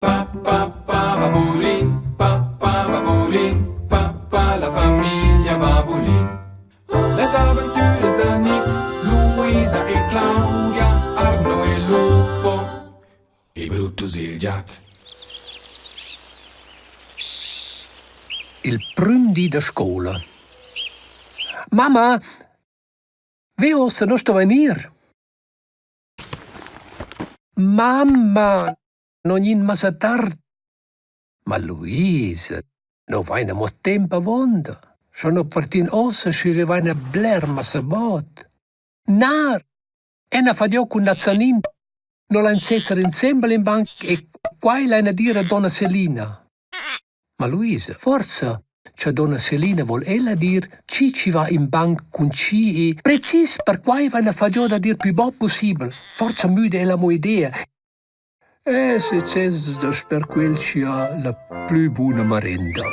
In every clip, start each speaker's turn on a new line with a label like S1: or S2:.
S1: Pa pa pa babulin, pa pa babulin, pa pa la famiglia Babulin. Las aventüras da Nick, Luisa e Claudia, Arno e Lupo e Brutus il giat.
S2: Il prüm di da scoula. Mamma, ve uossa nu stovain ir. Mamma, non gnir massa tard. Ma Luisa, no vain amo temp avuonda. Scha no partin uossa, schi rivaina bler massa bod. Na, eu n'ha fat giò cun Nazanin. No lain sezzer insembel in banc e quai laina dir a donna Selina. Ma Luisa, forsa cha donna Selina voul ella dir chi chi va in banc cun chi e precis perquai vaina fat giò da dir plü bod pussibel. Forsa müda ella amo idea E success dasper quel chi ha la plü buna marenda.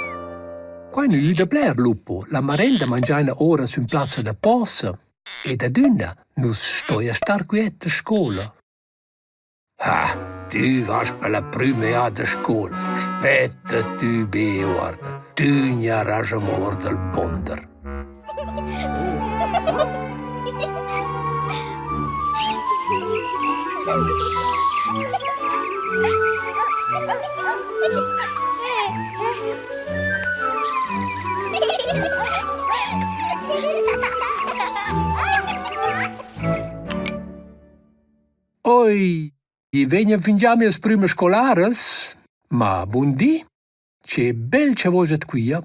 S2: Quai nu güda bler lupo. La marenda mangiaina ora sün plazza da posa ed adüna nu's stoja star quiet a scoula. Ha, tü vast per la prüma jada a scoula. Spetta tü be e guarda, tü gnarast amo our dal bonder. Oi, i vegnan fingià mias prümas scolaras. Ma bun di, che bel cha vo giat quia.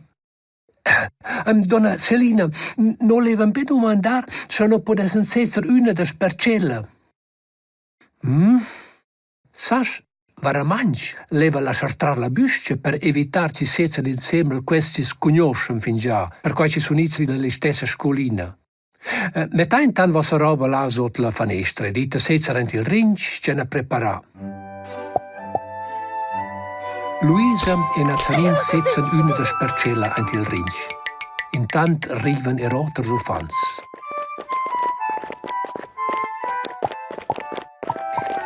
S2: Donna Selina, no levan be dumandar, scha no pudessan sezzer üna dasper tschella. Hm? Sasch, vairamaing leva laschar trar la büs-cha per evitar chi sezzan insembel quests chi's cugnuoschan fingià, perquai chi sun its illa listessa scoulina. Mettai intant vossa roba là sot la fanestra ed ita sezza aint il rinch ch'eu n'ha preparà. Luisa e Nazanin sezzan üna dasper tschella aint il rinch. Intant rivan eir oters uffants.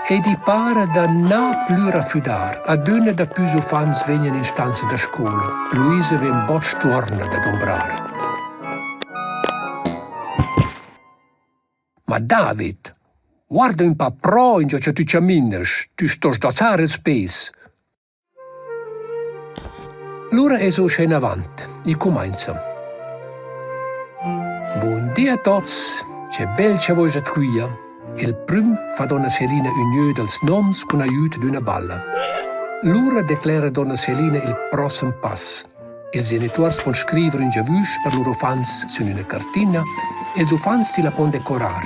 S2: Ed i para da na plü rafüdar. Adüna dapüs uffants vegnan in stanza da scoula. Luisa vegn bod stuorna da dumbrar. Ma David, guarda ün pa pro ingio cha tü chaminas, tü stost dozzar ils peis. Lura es uschè inavant, i cumainza. Bun di a tots, che bel cha vo giat quia. Il prüm fa donna Selina ün gnö dals noms cun aiüt d'üna balla. Lura declera donna Selina il prossem pass. Ils genituors pon scriver ün giavüsch per lur uffants sün üna cartina e'ls uffants tilla pon decorar.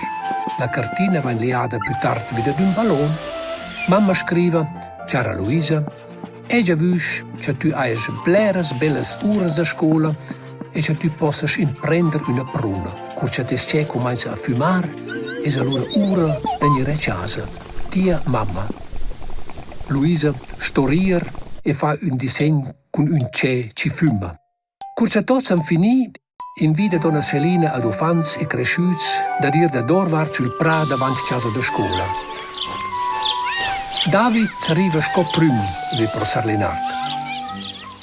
S2: La cartina vain liada plü tard vi dad ün ballon. Mamma scriva Chara Luisa, eu giavüsch cha tü hajas bleras bellas uras da scoula e cha tü possas imprender üna pruna. Cur cha teis tschè cumainza a fümar, es alura ura da gnir a chasa. Tia mamma. Luisa sto rier e fa ün disegn cun ün tschè chi füma. Cur cha tuots han fini, invida donna Selina ad uffants e creschüts dad ir dadorvart sül prà davant chasa da scoula. David riva sco prüm vi pro sar Linard.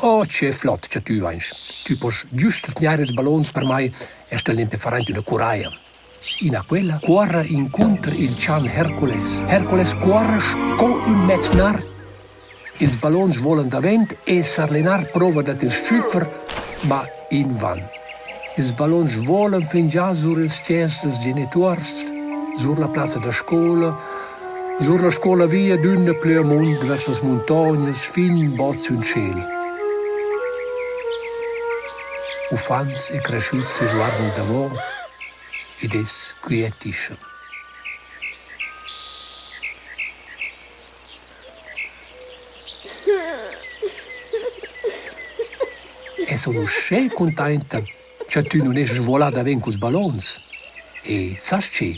S2: Oh, che flot cha tü vainst. Tü post güst tgnair ils ballons per mai e stel nempe far aint üna curaja. Ina quella cuorra incunter il chan Hercules. Hercules cuorra sco ün mez nar. Ils ballons volan davent e sar Lenard prova da til tschüffer, ma invan. Ils ballons volan fingià sur ils tschêls dels genituors, sur la plazza da scoula, sur la scoula via d'üna plü amunt vers las muntognas fin bod sün tschêl. Uffants e creschüts as guardan davo ed es quietischem. E sun uschè cuntainta cha tü nun est svolà davent culs ballons. E sast che?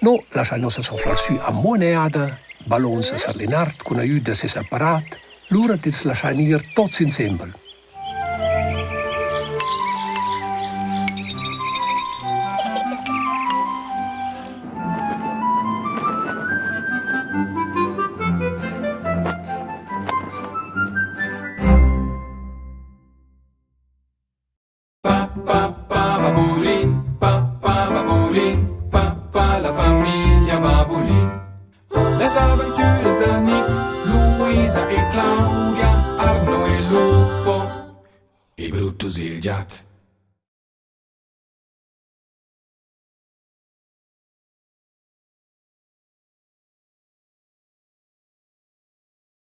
S2: No laschain nossa soflar sü amo ün'eada, ballons a Sar Linard cun agüd da seis apparat, lura tils laschain ir tuots insembel.
S1: e Claudia, Arno e Lupo e Brutus il giat.